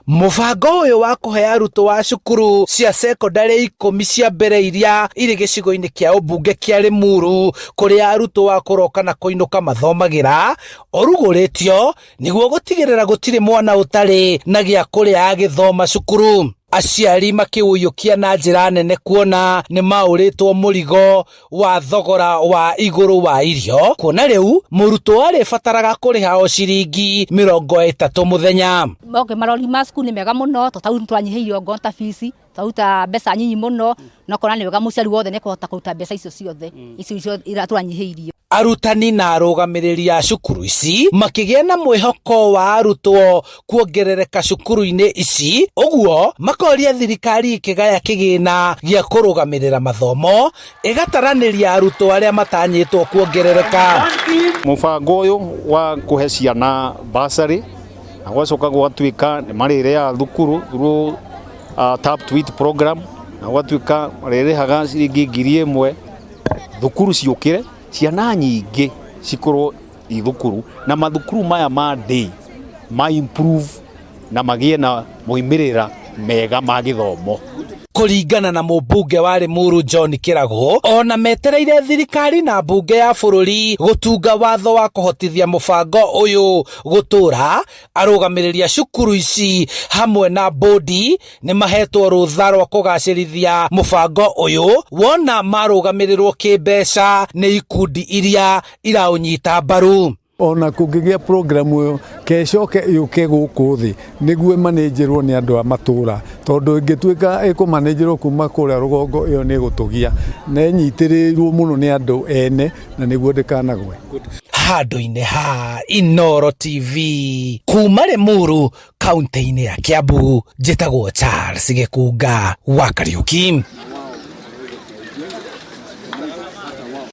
Mũbango ũyũ wa kũhe arutwo a cukuru cia cekondarĩ 10 cia mbere iria irĩ gĩcigo-inĩ kĩa ũmbunge kĩa Limuru kũrĩa arutwo a kũroka na kũinũka mathomagĩra ũrugũrĩtio nĩguo gũtigĩrĩra gũtirĩ mwana ũtarĩ na gĩa kũrĩa agĩthoma cukuru. Aciari makĩũiyũkia na njĩra nene kuona nĩ maũrĩtwo mũrigo wa thogora wa igũrũ wa irio kuona rĩu mũrutwo arĩbataraga kũrĩha o ciringi 30 mũthenya. Okay, marori ma cukuru nĩ mega mũno to tau twanyihĩirio ngona ta fees twaruta mbeca nyinyi mũno no kona nĩ wega mũciari wothe nĩ ekũhota kũruta mbeca icio ciothe icio ciothe iria twanyihĩirio. Arutani na arũgamĩrĩri a cukuru ici makĩgĩa na mwĩhoko wa arutwo kuongerereka cukuru-inĩ ici, ũguo makoria thirikari ĩkĩgaya kĩgĩna gĩa kũrũgamĩrĩra mathomo ĩgataranĩria arutwo arĩa matanyĩtwo kuongerereka. Mũbango ũyũ wa kũhe ciana bursary na gwacoka gwatuĩka nĩ marĩrĩaga thukuru through Tap to Eat program na gwatuĩka marĩrĩhaga ciringi 1000 thukuru ciũkĩre ciana nyingĩ cikorwo i thukuru na mathukuru maya ma day ma improve na magĩe na moimĩrĩra mega ma gĩthomo. Kũringana na mũmbunge wa Limuru John Kĩragũ, ona metereire thirikari na mbunge ya bũrũri gũtunga watho wa kũhotithia mũbango ũyũ gũtũra, arũgamĩrĩri a cukuru ici hamwe na bodi nĩ mahetwo rũtha rwa kũgacĩrithia mũbango ũyũ wona marũgamĩrĩrwo kĩmbeca nĩ ikundi iria iraũnyita mbaru. Ona kũngĩgĩa programu ĩyo kecoke yũke gũkũ thĩ nĩguo ĩmanĩnjĩrwo nĩ andũ a matũra, tondũ ĩngĩtuĩka ĩkũmanĩnjĩrwo kuma kũrĩa rũgongo ĩyo nĩ ĩgũtũgia na ĩnyitĩrĩirwo mũno nĩ andũ ene na nĩguo ndĩkanagwe. Handũ-inĩ ha Inooro TV kuma Limuru kaunti-inĩ ya Kiambu, njĩtagwo Charles Gĩkunga wa Kariuki.